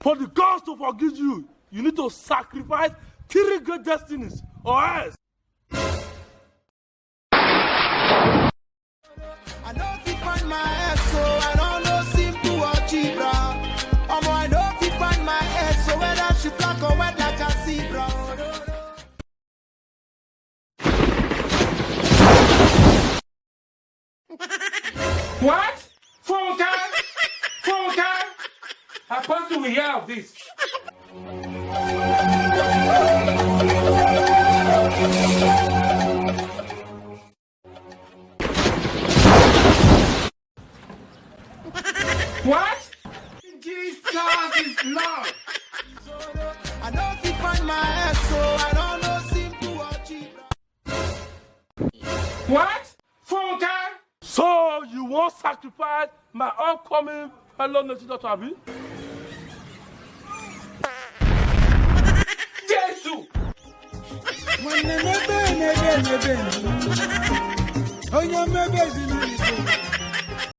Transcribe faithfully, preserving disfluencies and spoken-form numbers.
For the gods to forgive you, you need to sacrifice three great destinies, or else. I know if you find my head, so I don't know simple or cheap, bro. Omo, I know if you find my head, so whether she black or white like a zebra. What? Funke? Funke? Apostle will hear of this. What? Jesus is Lord. I know if you find my head, so I don't know simple or cheap. What? Funke? So you won't sacrifice my upcoming fellow native daughter, abi? Jesus! Nwanne m ebe n'ebe n'ebe. Onye ọma ebe ezinụlọ Igbo.